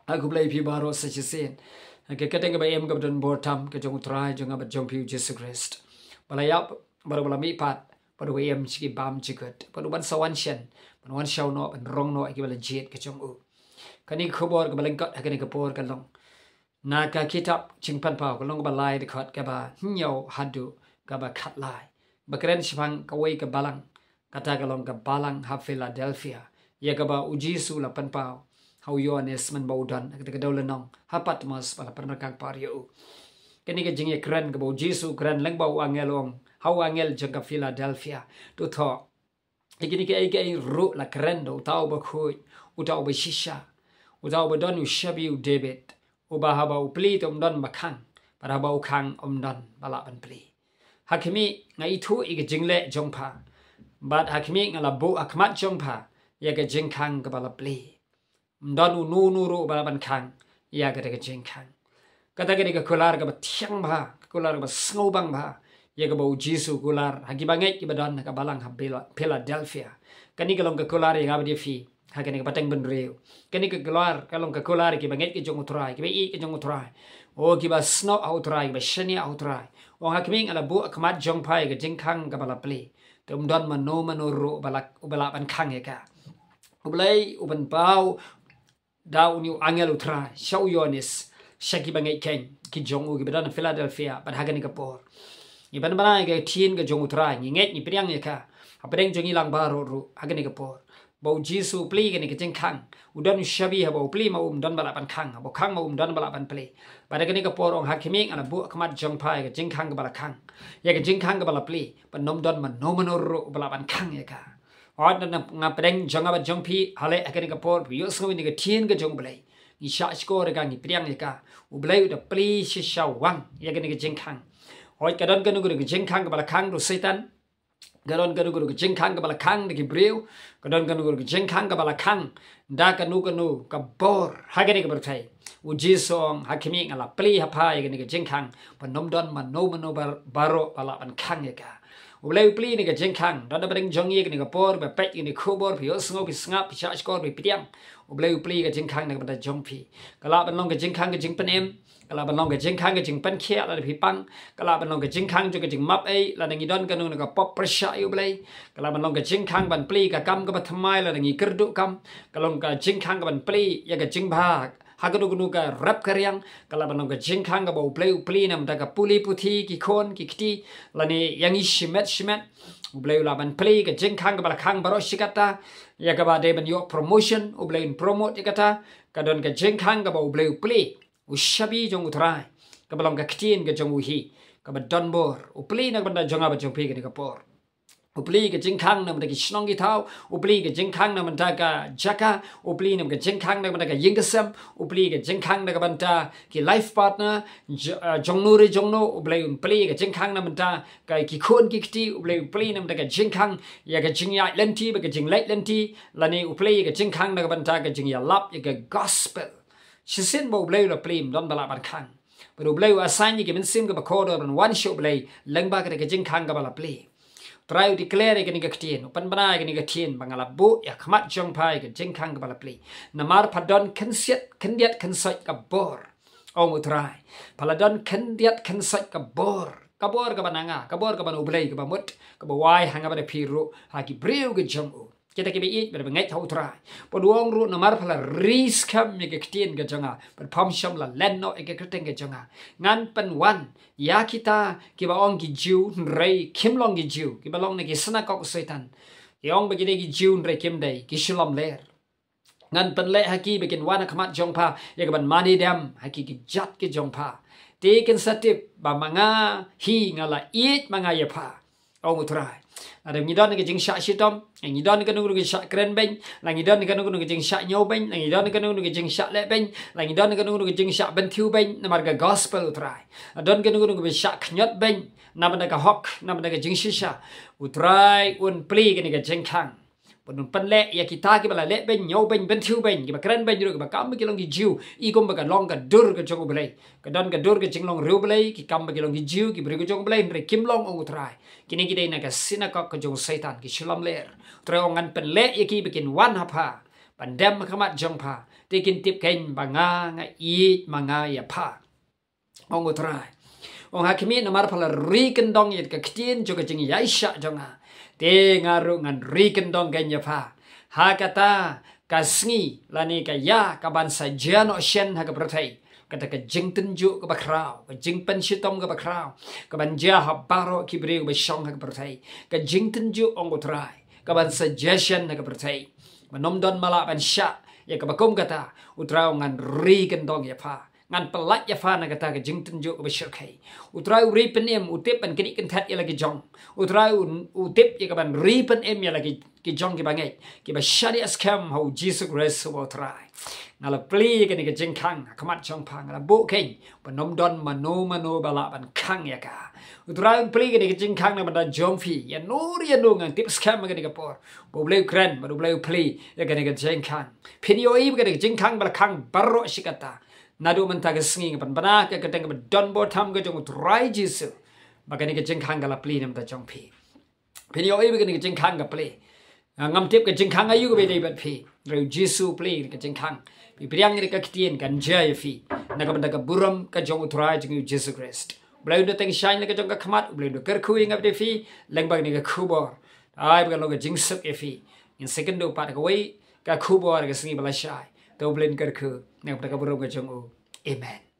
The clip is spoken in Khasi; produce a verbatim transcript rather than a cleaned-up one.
Nga khublei phi baroh sa shisien ha ka kyrteng kaba im kaba don bor tam ka jong U Trai jong nga bad jong phi U Jisu Khrist. Ba la ïap bad ba la mihpat bad ba im sha ki bam sha ki kut bad ban sa wan shen ban wan shaw noh ban rong noh ïa kiba la jied ka jong u. Kane ka khubor kaba lyngkot ha kane ka por ka long na ka kitab Jingpynpaw ka long kaba lai dkhot kaba hynñiew haduh kaba khatlai. Ba kren shaphang kawei ka balang, kata ka long ka balang ha Philadelphia, ïa kaba U Jisu u la pynpaw ha u Ïoannis mynba u don ha kata ka dewlynnong ha Patmos ba la pynryngkang par ïa u. Kane ka jingïakren kaba U Jisu u kren lyngba u angel, u ong ha u angel jong ka Philadelphia, to thoh ïa kine kiei kiei ruh la kren da uta uba khuid, uta uba shisha, uta uba don u shabi u David, uba haba u plie te um don ba khang, bad haba u khang um don ba lah ban plie. Ha khmih, nga ithuh ïa ka jingleh jong pha, bad ha khmih, nga la buh ha khmat jong pha ïa ka jingkhang kaba la plie. Ym don uno uno ruh ba lah ban khang ïa kata ka jingkhang. Kata ka dei ka kular kaba thiang bha, ka kular kaba sngewbang bha ïa kaba U Jisu u kular ha kiba ngeit kiba don ha ka balang ha Phila-, Philadelphia. Kane ka long ka kular ïa nga bad ïa phi ha kane ka pateng bynriew. Kane ka kular ka long ka kular ïa kiba ngeit ka jong U Trai, kiba ïeit ka jong U Trai, o kiba snoh ha U Trai, kiba shaniah ha U Trai. Ong ha khmih, nga la buh ha khmat jong pha ïa ka jingkhang kaba la plie, te um don mano mano ruh uba lah, uba lah ban khang ïa ka. U Blei u pynpaw da une u angel U Trai sha u Ïoannis, sha kiba ngeit keiñ ki jong u kiba don ha Philadelphia bad ha kane ka por. Ngi pynbna ïa ka ktien ka jong U Trai, ngi ngeit, ngi pdiang ïa ka hapdeng jong ngi lang baroh ruh ha kane ka por. Ba U Jisu u plie kane ka jingkhang, u don u shabi, haba u plie ma u um don ba lah ban khang, haba u khang ma u um don ba lah ban plie. Bad ha kane ka por u ong ha khmih, nga la buh ha khmat jong pha ïa ka jingkhang kaba la khang, ïa ka jingkhang kaba la plie, bad ym don mano mano ruh uba lah ban khang ïa ka. Hooid, na, na, nga pdeng jong nga bad jong phi, ha leh ha kane ka por, phi ïohsngew ïa kane ka ktien ka jong U Blei, ngi shahshkor ïa ka, ngi pdiang ïa ka. U Blei u da plie shisha wang ïa kane ka jingkhang. Hooid, ka don kano kano ka jingkhang kaba la khang da u Soitan, ka don kano kano ka jingkhang kaba la khang da ki briew, ka don kano kano ka jingkhang kaba la khang da kano kano ka bor ha kane ka pyrthei. U Jisu u ong ha khmih, nga la plie ha pha ïa kane ka jingkhang, bad ym don mano mano bar-, baroh ba lah ban khang ïa ka. U Blei u plie ïa kane ka jingkhang. Don hapdeng jong ngi ha kane ka por ba peit ïa kane ka khubor, phi ïohsngew, phi sngap, phi shahshkor, phi pdiang. U Blei u plie ïa ka jingkhang na ka bynta jong phi. Ka lah ban long ka jingkhang ka jingpynim, ka lah ban long ka jingkhang ka jingpynkhiah lada phi pang, ka lah ban long ka jingkhang jong ka jingmap ei lada ngi don kano kano ka pop pyrshah ïa U Blei, ka lah ban long ka jingkhang ban plie ka kam kaba thymmai lada ngi kyrduh kam, ka long ka jingkhang ka ban plie ïa ka jingbha ha kano kano ka rep ka riang, ka lah ban long ka jingkhang kaba U Blei u plie na ka bynta ka pule puthi, ki khun ki kti, lane ïa ngi shimet shimet. U Blei u lah ban plie ka jingkhang kaba la khang baroh shi katta, ïa kaba dei ban ïoh promotion, U Blei un promote ïa kata. Ka don ka jingkhang kaba U Blei u plie, u shabi jong U Trai, kaba long ka ktien ka jong u hi kaba don bor, u plie na ka bynta jong nga bad jong phi ha kane ka por. U plie ka jingkhang na ka bynta ki shnong ki thaw, u plie ka jingkhang na ka bynta ka jaka, u plie na ka jingkhang na ka bynta ka ïing ka sem, u plie ka jingkhang na ka bynta ki life partner, j-, eh, jong no re jong no, U Blei un plie ka jingkhang na ka bynta ka ki khun ki kti, U Blei u plie na ka bynta ka jingkhang ïa ka jingïaid lynti bad ka jingleit lynti, lane u plie ka jingkhang na ka bynta ka jingïalap ïa ka gospel. Shisien ba U Blei u la plie, ym don ba lah ban khang. Bad U Blei u assign ïa ki mynsiem kiba kordor ban wan sha U Blei lyngba kata ka jingkhang kaba la plie. Trai u declare ïa kane ka ktien, u pynbna ïa kane ka ktien, ba nga la buh ïa khmat jong pha ïa ka jingkhang kaba la plie. Namar pha don khynsiat khyndiat khynsoit ka bor, ong U Trai. Pha la don khyndiat khynsoit ka bor, ka bor kaba na nga, ka bor kaba na U Blei, kaba mut, kaba wai ha nga bad phi ruh ha ki briew ki jong u. Kita kiba ïeit bad ba ngeit ha U Trai. Bad u ong ruh namar pha la ri skhem ïa ka ktien ka jong nga, bad pham shym la len noh ïa ka kyrteng ka jong nga, ngan pynwan ïa kita kiba ong ki Jiw hynrei kim long ki Jiw, kiba long na ki synagog u Soitan, ki ong ba ki dei ki Jiw hynrei kim dei, ki shu lamler. Ngan pynleh ha ki ba kin wan ha khmat jong pha ïa ka ban mane dem ha ki, ki kjat ki jong pha. Te kin sa tip ba ma nga hi nga la ïeit ma nga ïa pha, ong U Trai. Lada ngi don ka jingshah shitom, ngi don kano kano ka jingshah kren beiñ, la ngi don kano kano ka jingshah ñiew beiñ, la ngi don kano kano ka jingshah leh beiñ, la ngi don kano kano ka jingshah bynthiew beiñ namar ka gospel U Trai, la don kano kano ka jingshah khñiot beiñ na bynta ka hok, na bynta ka jingshisha, U Trai un plie kane ka jingkhang. Bad un pynleh ïa kita kiba la leh beiñ, ñiew beiñ, bynthiew beiñ, kiba kren beiñ ruh, kiba kam ba ki long ki Jiw, i kum ba ka long ka dur ka jong U Blei. Ka don ka dur ka jinglong riewblei, ki kam ba ki long ki Jiw, ki briew ka jong U Blei, hynrei kim long, ong U Trai. Kine ki dei na ka synagog ka jong u Soitan, ki shu lamler. U Trai u ong ngan pynleh ïa ki ba kin wan ha pha, ban dem ha khmat jong pha, te kin tip kein ba nga nga ïeit ma nga ïa pha, ong u Trai. Ong ha khmih, namar pha la ri kyndong ïa ka ktien jong ka jingïaishah jong nga, te nga ruh ngan ri kyndong kein ïa pha. Ha kata ka sngi lane ka ïa kaban sa jia noh shen ha ka pyrthei, kata ka jingtynjuh kaba khraw, ka jingpynshitom kaba khraw, kaban jia ha baroh ki briew ba shong ha ka pyrthei. Ka jingtynjuh, ong u Trai, kaban sa jia shen ha ka pyrthei. Ba ym don ma lah ban shah ïa kaba kum kata. U Trai, ngan ri kyndong ïa pha, ngan pyllait ïa pha na kata ka jingtynjuh kaba shyrkhei. U Trai u ri pynim, u tip ban knieh kynthet ïa la ki jong. U Trai u, u tip ïa kaban ri pynim ïa la ki, ki jong kiba ngeit, kiba shaniah skhem ha u Jisu Khrist uba u Trai. Nga la plie ïa kane ka jingkhang ha khmat jong pha, nga la buh kein, ba ym don mano mano ba lah ban khang ïa ka. U Trai, plie ïa kane ka jingkhang na bynta jong phi, ïa no ïa no ngan tip skhem ha kane ka por, ba u Blei u kren, ba u Blei u plie ïa kane ka jingkhang. Phin ïohi ba kane ka jingkhang ba la khang baroh shi katta. Naduh mynta ka sngi nga pynbna ha ka kyrteng kaba don bor tam ka jong u Trai Jisu, ba kane ka jingkhang ka la plie na bynta jong phi. Phin ïohi ba kane ka jingkhang ka plie. Ngam tip ka jingkhang aïu kaba dei bad phi, hynrei u Jisu u plie ka jingkhang. Phi pdiang ïa ka ktien, kan jia ïa phi na ka bynta ka burom ka jong u Trai jong ngi u Jisu Khrist. U Blei un da tyngshaiñ la ka jong ka khmat, u Blei un da kyrkhu ïa nga bad ïa phi lyngba kane ka khubor. Ai ba kan long ka jingsuk ïa phi. Ngin sa ïakynduh pat ha kawei ka khubor ha ka sngi ba la shai. To u Blei un kyrkhu na ka bynta ka burom ka jong u. Amen.